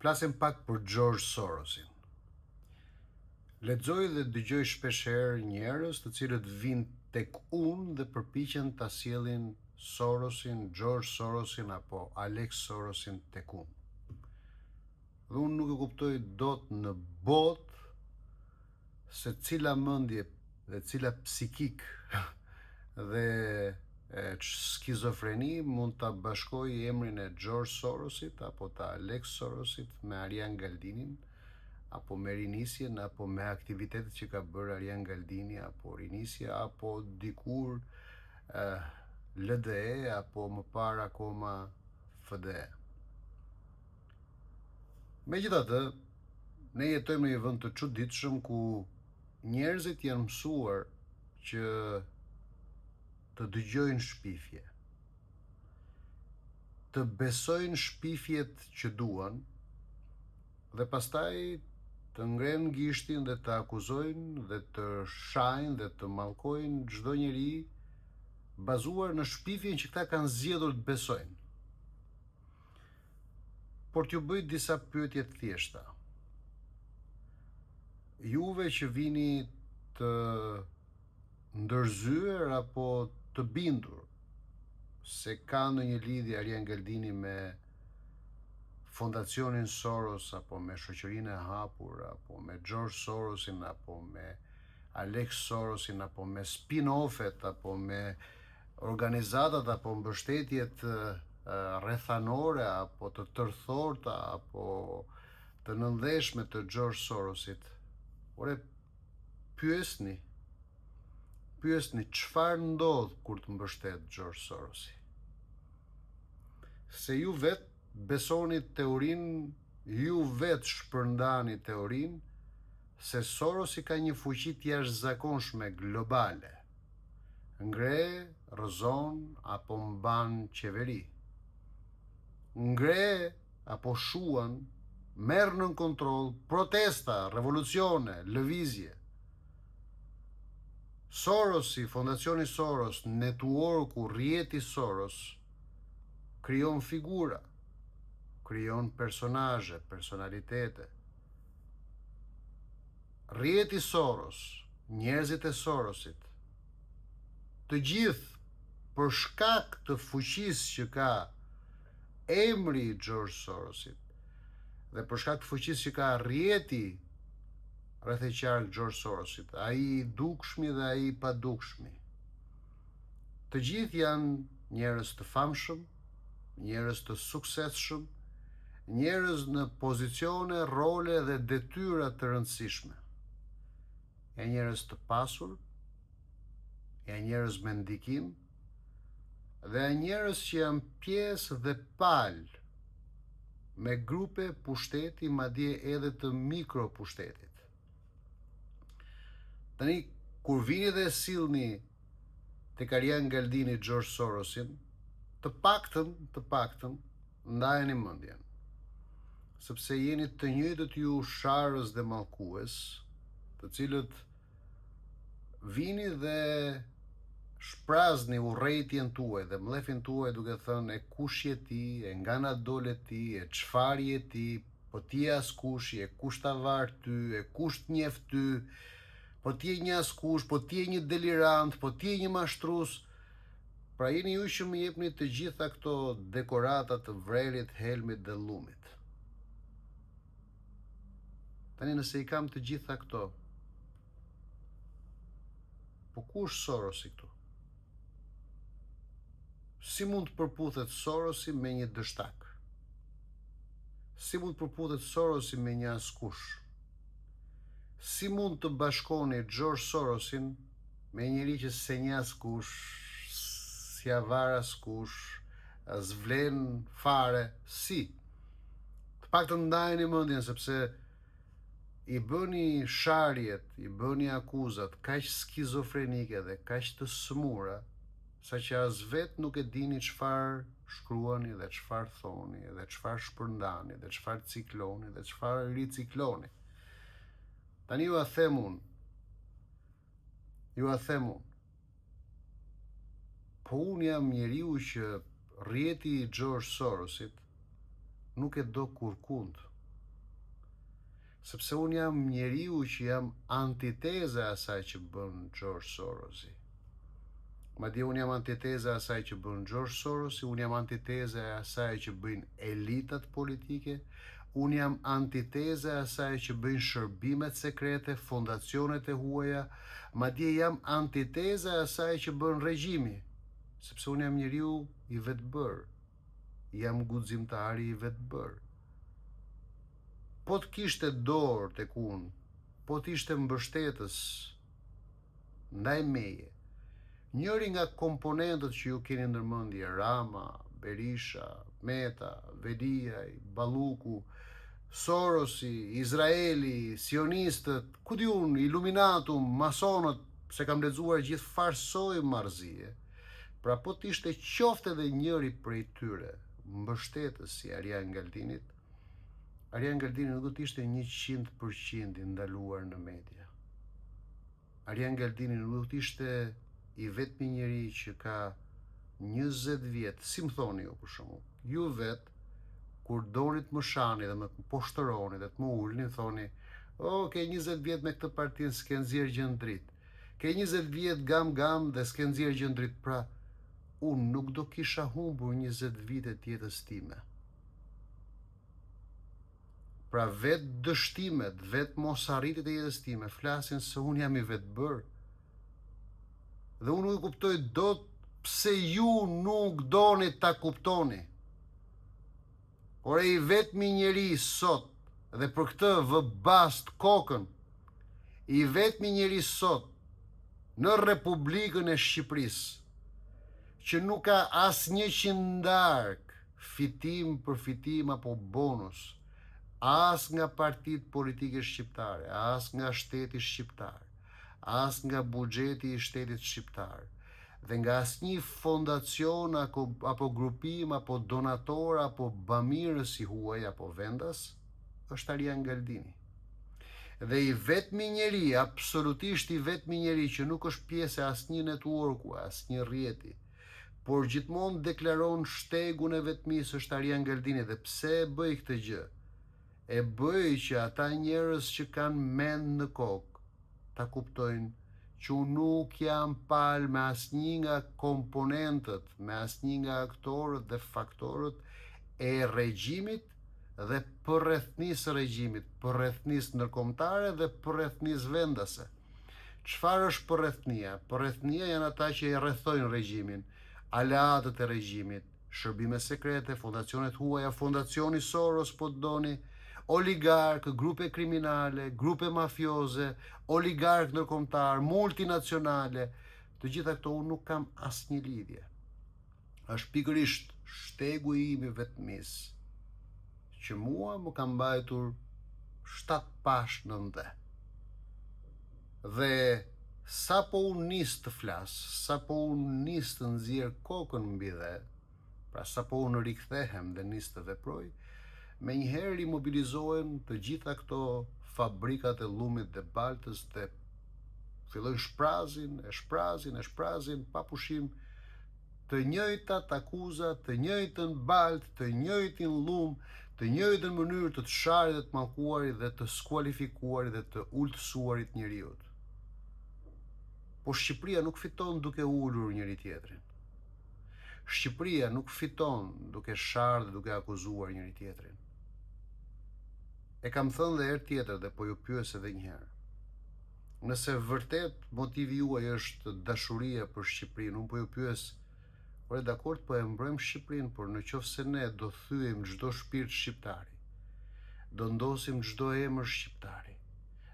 Flasim pak për George Sorosin. Lexoj dhe dëgjoj shpeshherë njerëz të cilët vijnë tek unë dhe përpiqen ta sjellin Sorosin, George Sorosin apo Alex Sorosin tek unë. Dhe unë nuk e kuptoj dot në botë se cila mendje dhe cila psikikë dhe skizofreni mund ta bashkojë emrin e George Sorosit apo të Alex Sorosit me Arjan Galdinin apo me Rinisjen apo me aktivitetet që ka bërë Arjan Galdini apo Rinisja apo dikur eh, LDE apo më parë akoma FDE. Megjithatë, ne jetojmë në një vend të çuditshëm ku njerëzit janë mësuar që të dëgjojnë shpifje, të besojnë shpifjet që duan dhe pastaj të ngrenë gishtin dhe të akuzojnë dhe të shajnë dhe të mallkojnë çdo njeri bazuar në shpifjen që këta kanë zgjedhur të besojnë. Por t'ju bëj disa pyetje të thjeshta. Juve që vini të ndërzyer apo të bindur se ka ndonjë lidhje Arjan Galdini me Fondacionin Soros apo me Shoqërinë e Hapur apo me George Sorosin apo me Alex Sorosin apo me spin-offet apo me organizatat apo mbështetjet rrethanore apo të tërthorta apo të nëndheshme të George Sorosit. Ore, pyesni, pyesni çfarë ndodh kur të mbështet George Sorosi. Se ju vetë besoni teorinë, ju vetë shpërndani teorinë, se Sorosi ka një fuqi të jashtëzakonshme globale. Ngre, rrëzon apo mban qeveri. Ngre apo shuan, merr nën kontroll protesta, revolucione, lëvizje. Sorosi, Fondacioni Soros, networku, rrjeti Soros, krijon figura, krijon personazhe, personalitete. Rrjeti Soros, njerëzit e Sorosit, të gjithë për shkak të fuqisë që ka emri i George Sorosit dhe për shkak të fuqisë që ka rrjeti rreth e qark George Sorosit, ai i dukshmi dhe ai i padukshmi. Të gjithë janë njerëz të famshëm, njerëz të suksesshëm, njerëz në pozicione, role dhe detyra të rëndësishme. Janë njerëz të pasur, janë njerëz me ndikim dhe janë njerëz që janë pjesë dhe palë me grupe pushteti madje edhe të mikropushtetit. Tani kur vini dhe sillni tek Arjan Galdini George Sorosin, të paktën, të paktën, ndajeni mendjen. Sepse jeni të njëjtët ju sharës dhe mallkues, të cilët vini dhe shprazni urrejtjen tuaj dhe mllefin tuaj duke thënë e kush je ti, e nga na dole ti, e çfarë je ti, po ti je askushi, e kush ta var ty, e kush të njeh ty, po ti je një askush, po ti je një delirant, po ti je një mashtrus. Pra jeni ju që më jepni të gjitha këto dekorata të vrerit, helmit dhe llumit. Tani nëse i kam të gjitha këto, po ku është Sorosi këtu? Si mund të përputhet Sorosi me një dështak? Si mund të përputhet Sorosi me një askush? Si mund të bashkoni George Sorosin me një njeri që s'e njeh askush, s'ia var askush, s'vlen fare, si? Të paktën ndajeni mendjen sepse i bëni sharjet, i bëni akuzat kaq skizofrenike dhe kaq të sëmura, saqë as vetë nuk e dini çfarë shkruani dhe çfarë thoni dhe çfarë shpërndani dhe çfarë cikloni dhe çfarë ricikloni. Tani jua them unë, jua them unë, po unë jam njeriu që rrjeti i George Sorosit nuk e do kurrkund. Sepse unë jam njeriu që jam antiteza e asaj që bën George Sorosi. Madje unë jam antiteza e asaj që bën George Sorosi, unë jam antiteza e asaj që bëjnë elitat politike, unë jam antiteza e asaj që bëjnë shërbimet sekrete, fondacionet e huaja, madje jam antiteza e asaj që bën regjimi, sepse unë jam njeriu i vetëbërë. Jam guximtari i vetëbërë. Po të kishte dorë tek unë, po të ishte mbështetës ndaj meje, njëri nga komponentët që ju keni ndër mendje, Rama, Berisha, Meta, Veliaj, Balluku, Sorosi, Izraeli, sionistët, ku di unë, Illuminatum, masonët, se kam lexuar gjithfarësoj marrëzie, Pra po të ishte qoftë edhe njëri prej tyre mbështetës i Arian Galdinit, Arian Galdini nuk do të ishte 100% i ndaluar në media. Arian Galdini nuk do të ishte i vetmi njeri që ka 20 vjet, si më thoni ju për shembull, ju vetë kur doni të më shani dhe më poshtëroni dhe të më ulni, thoni, o, oh, ke 20 vjet me këtë partinë, s'ke nxjerrë gjë në dritë. Ke 20 vjet gam gam dhe s'ke nxjerrë gjë në dritë, pra unë nuk do kisha humbur 20 vite të jetës time. Pra vetë dështimet, vetë mosarritjet e jetës time flasin se unë jam i vetëbërë. Dhe unë nuk e kuptoj dot pse ju nuk doni ta kuptoni. Ore i vetmi njeri sot dhe për këtë vë bast kokën, i vetmi njeri sot në Republikën e Shqipërisë që nuk ka asnjë qindarkë fitim, përfitim apo bonus as nga partitë politike shqiptare, as nga shteti shqiptar, as nga buxheti i shtetit shqiptar dhe nga asnjë fondacion apo, apo grupim apo donator apo bamirës i huaj apo vendas, është Arian Galdini. Dhe i vetmi njeri, absolutisht i vetmi njeri që nuk është pjesë e asnjë networku, asnjë rrjeti, por gjithmonë deklaron shtegun e vetmisë është Arian Galdini dhe pse e bëj këtë gjë? E bëj që ata njerëz që kanë mend në kokë ta kuptojnë që unë nuk jam palë me asnjë nga komponentët, me asnjë nga aktorët dhe faktorët e regjimit dhe përrethnisë së regjimit, përrethnisë ndërkombëtare dhe përrethnisë vendase. Çfarë është përrethnia? Përrethnia janë ata që e rrethojnë regjimin, aleatët e regjimit, shërbime sekrete, fondacione të huaja, fondacioni Soros po të doni, oligarkë, grupe kriminale, grupe mafioze, oligarkë ndërkombëtarë, multinacionale, të gjitha këto unë nuk kam asnjë lidhje. Është pikërisht shtegu im i vetmisë që mua më ka mbajtur shtatëpash nën dhe. Dhe sapo unë nis të flas, sapo unë nis të nxjerr kokën mbi dhe, pra sapo unë rikthehem dhe nis të veproj, menjëherë rimobilizohen të gjitha këto fabrikat e llumit dhe baltës dhe fillojnë shprazin, e shprazin, e shprazin, pa pushim, të njëjtat akuza, të njëjtën baltë, të njëjtin llum, të njëjtën mënyrë të të sharit dhe të mallkuarit dhe të skualifikuarit dhe të ultësuarit njeriut. Po Shqipëria nuk fiton duke ulur njëri-tjetrin. Shqipëria nuk fiton duke sharë dhe duke akuzuar njëri-tjetrin. E kam thënë dhe herë tjetër dhe po ju pyes edhe një herë. Nëse vërtet motivi juaj është dashuria për Shqipërinë, unë po ju pyes, ore dakord po e mbrojmë Shqipërinë, por në qoftë se ne do thyejmë çdo shpirt shqiptari, do ndosim çdo emër shqiptari,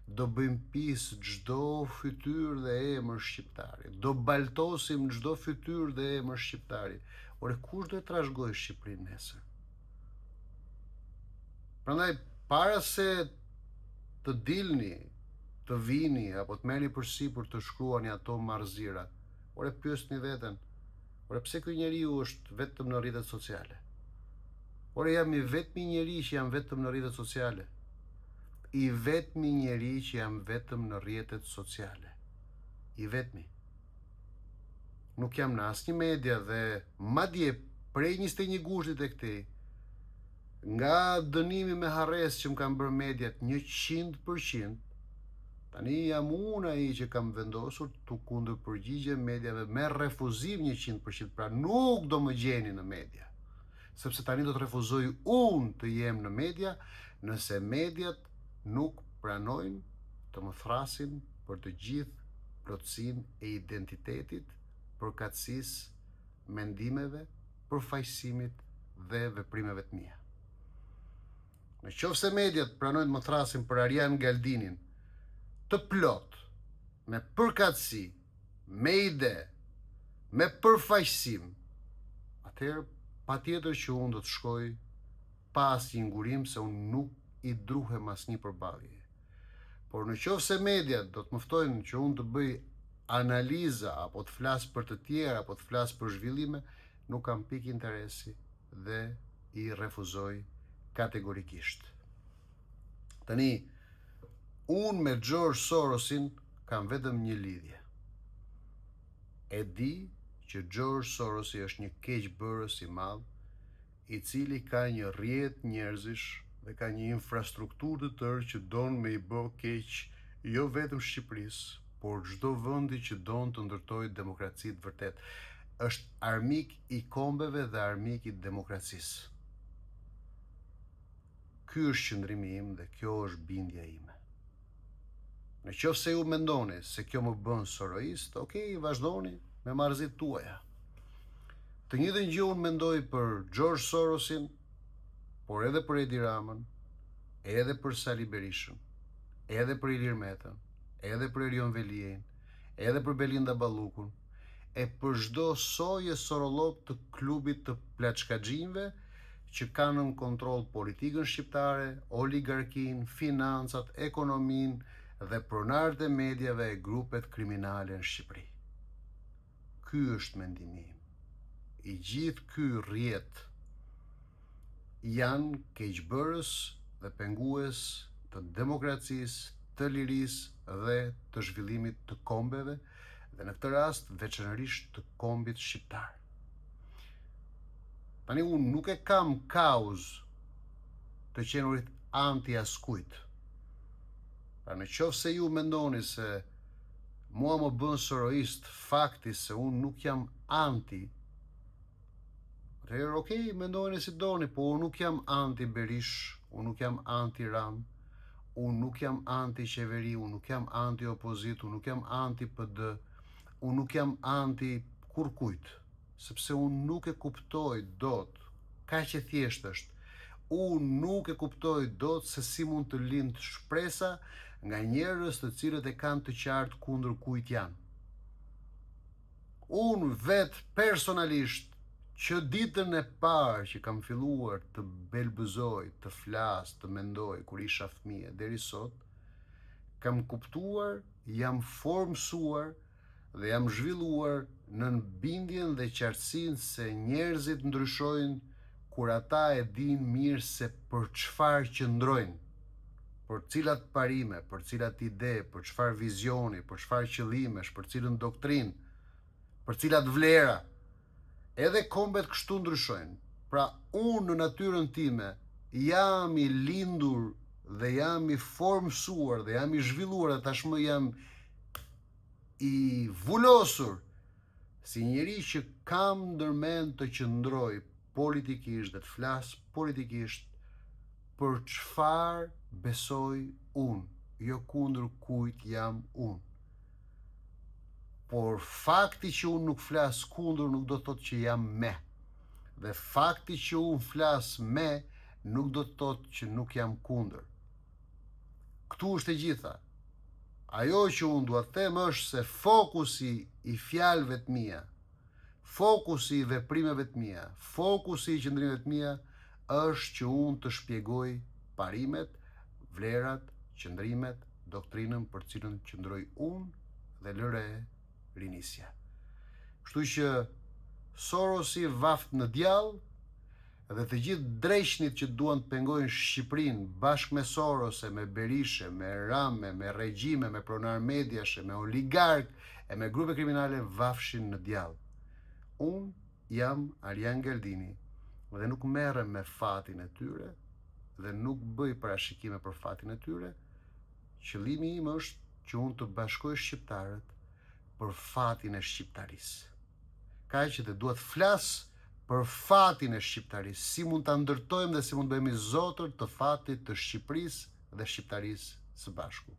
do bëjmë pis çdo fytyrë dhe emër shqiptari, do baltosim çdo fytyrë dhe emër shqiptari, ore kush do e trashëgojë Shqipërinë nesër? Prandaj para se të dilni, të vini apo të merrni përsipër të shkruani ato marrëzira, ore pyesni veten, ore pse ky njeriu është vetëm në rrjetet sociale? Ore jam i vetmi njeri që jam vetëm në rrjetet sociale. I vetmi njeri që jam vetëm në rrjetet sociale. I vetmi. Nuk jam në asnjë media dhe madje prej 21 gushtit e këtej. Nga dënimi me harresë që më kanë bërë mediat 100%, tani jam unë ai që kam vendosur t'u kundërpërgjigjem mediave me refuzim 100%, pra nuk do më gjeni në media. Sepse tani do të refuzoj unë të jem në media nëse mediat nuk pranojnë të më thërrasin për të gjithë plotësinë e identitetit, përkatësisë, mendimeve, përfaqësimit dhe veprimeve të mia. Në qoftë se mediat pranojnë të më thërrasin për Arjan Galdinin të plotë, me përkatësi, me ide, me përfaqësim, atëherë patjetër që unë do të shkoj pa asnjë ngurim se unë nuk i druhem asnjë përballje. Por në qoftë se mediat do të më ftojnë që unë të bëj analiza apo të flas për të tjerë apo të flas për zhvillime, nuk kam pikë interesi dhe i refuzoj kategorikisht. Tani, unë me George Sorosin kam vetëm një lidhje. E di që George Sorosi është një keqbërës i madh i cili ka një rrjet njerëzish dhe ka një infrastrukturë të tërë që don me i bo keq jo vetëm Shqipërisë, por çdo vendi që don të ndërtojë demokraci të vërtetë. Është armik i kombeve dhe armik i demokracisë. Ky është qëndrimi im dhe kjo është bindja ime. Në qoftë se ju mendoni se kjo më bën soroist, ok, vazhdoni me marrëzitë tuaja. Të njëjtën gjë unë mendoj për George Sorosin, por edhe për Edi Ramën, edhe për Sali Berishën, edhe për Ilir Metën, edhe për Erion Veliajn, edhe për Belinda Ballukun, e për çdo soj e sorollop të klubit të plaçkaxhinjve që kanë nën kontroll politikën shqiptare, oligarkinë, financat, ekonominë dhe pronarët e mediave e grupet kriminale në Shqipëri. Ky është mendimi im. I gjithë ky rrjet janë keqbërës dhe pengues të demokracisë, të lirisë dhe të zhvillimit të kombeve dhe në këtë rast veçanërisht të kombit shqiptar. Tani unë nuk e kam kauzë të qenurit anti askujt. Pra në qoftë se ju mendoni se Mua më bën soroist fakti se unë nuk jam anti Atëherë, ok, mendojeni si doni, po unë nuk jam anti Berishë, unë nuk jam anti Ramë, unë nuk jam anti qeveri, unë nuk jam anti opozitë, unë nuk jam anti PD, unë nuk jam anti kurrkujt. Sepse unë nuk e kuptoj dot, kaq e thjeshtë është, unë nuk e kuptoj dot se si mund të lind shpresa nga njerëz të cilët e kanë të qartë kundër kujt janë. Unë vetë personalisht që ditën e parë që kam filluar të belbëzoj, të flas, të mendoj kur isha fëmijë deri sot, kam kuptuar, jam formësuar dhe jam zhvilluar nën bindjen dhe qartësinë se njerëzit ndryshojnë kur ata e dinë mirë se për çfarë qëndrojnë, për cilat parime, për cilat ide, për çfarë vizioni, për çfarë qëllimesh, për cilën doktrinë, për cilat vlera. Edhe kombet kështu ndryshojnë. Pra unë në natyrën time jam i lindur dhe jam i formësuar dhe jam i zhvilluar dhe tashmë jam i vulosur si njeri që kam ndërmend të qëndroj politikisht dhe të flas politikisht për çfarë besoj unë, jo kundër kujt jam unë. Por fakti që unë nuk flas kundër nuk do të thotë që jam me. Dhe fakti që unë flas me nuk do të thotë që nuk jam kundër. Këtu është e gjitha. Ajo që unë dua të them është se fokusi i fjalëve të mia, fokusi i veprimeve të mia, fokusi i qëndrimeve të mia është që unë të shpjegoj parimet, vlerat, qëndrimet, doktrinën për të cilën qëndroj unë dhe lëre Rinisja. Kështu që Sorosi vaftë në djall dhe të gjithë dreqnit që duan të pengojnë Shqipërinë bashkë me Soros e me Berishë, me Ramë, me regjime, me pronarë mediash, me oligarkë e me grupe kriminale vafshin në djall. Unë jam Arjan Galdini. Dhe nuk merrem me fatin e tyre dhe nuk bëj parashikime për fatin e tyre. Qëllimi im është që unë të bashkoj shqiptarët për fatin e shqiptarisë. Kaq dhe dua të flas për fatin e shqiptarisë, si mund ta ndërtojmë dhe si mund të bëhemi zotër të fatit të Shqipërisë dhe shqiptarisë së bashku.